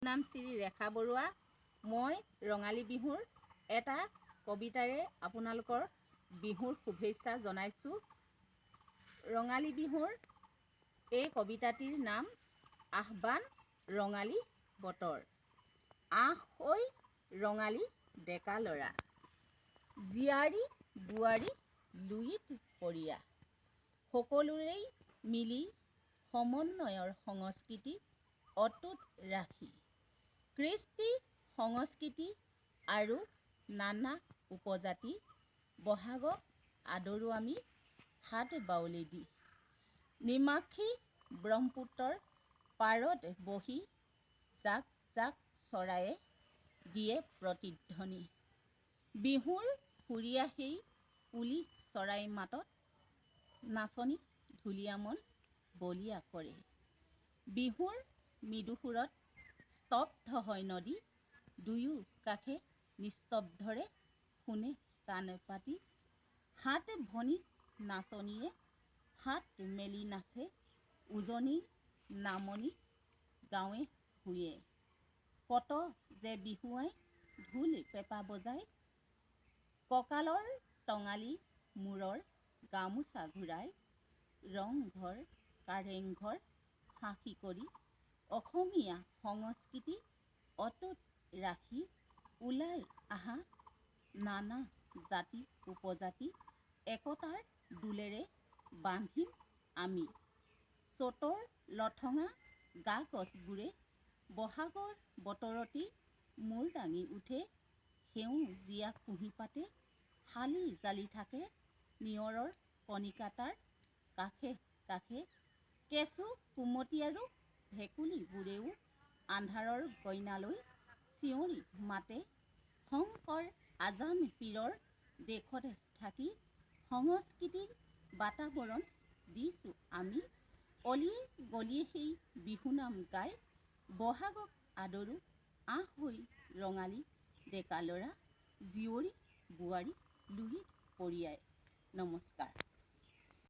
নাম শ্ৰী ৰেখা বৰুৱা। মই ৰঙালী বিহুৰ এটা কবিতাৰে আপোনালোকৰ বিহুৰ শুভেচ্ছা জনাইছোঁ। ৰঙালী বিহুৰ এই কবিতাটিৰ নাম আহ্বান ৰঙালী বতৰ। আহ ঐ ৰঙালী ডেকা ল'ৰা, জীয়াৰী বোৱাৰী লুইত পৰীয়া, সকলোৰেই মিলি সমন্বয়ৰ সংস্কৃতি অটুট ৰাখি, কৃষ্টি সংস্কৃতি আৰু নানা উপজাতি বহাগক আদৰো আমি হাত বাউলি দি। নিমাক্ষী ব্ৰহ্মপুত্ৰৰ পাৰত বহি জাক জাক চৰায়ে দিয়ে প্ৰতিধ্বনি। বিহুৰ সুৰীয়া সেই কুলি চৰাই মাতত নাচনী ঢুলীয়া মন বলিয়া কৰে। বিহুৰ মৃদু সুৰত স্তব্ধ হয় নদী, দুয়ো কাষে নিস্তব্ধৰে শুনে কাণ পাতি। হাত ভনী নাচনীয়ে হাত মেলি নাচে উজনি নামনি গাঁৱে ভূঞে। কত যে বিহুৱাই ঢোল পেঁপা বজাই কঁকালৰ টঙালি মূৰৰ গামোচা ঘূৰাই ৰংঘৰ কাৰেংঘৰ ফাঁচি কৰি অসমীয়া সংস্কৃতি অটুট ৰাখি ওলাই আহা নানা জাতি উপজাতি একতাৰ ডোলেৰে বান্ধিম আমি। চ'তৰ লঠঙা গা গছবোৰে বহাগৰ বতৰতেই মূৰ দাঙি উঠে, সেউজীয়া কুঁহিপাতে হালি জালি থাকে নিয়ৰৰ কণিকা তাৰ কাষে কাষে। কেঁচু কুমটি আৰু ভেকুলীবোৰেও আন্ধাৰৰ গইনালৈ চিঞৰি মাতে, শংকৰ আজান পীৰৰ দেশত থাকি সংস্কৃতিৰ বাতাবৰণ দিছোঁ আমি। অলিয়ে গলিয়ে সেই বিহুনাম গাই বহাগক আদৰো, আহ হৈ ৰঙালী ডেকা ল'ৰা, জীয়ৰী বোৱাৰী লুইত পৰীয়াই। নমস্কাৰ।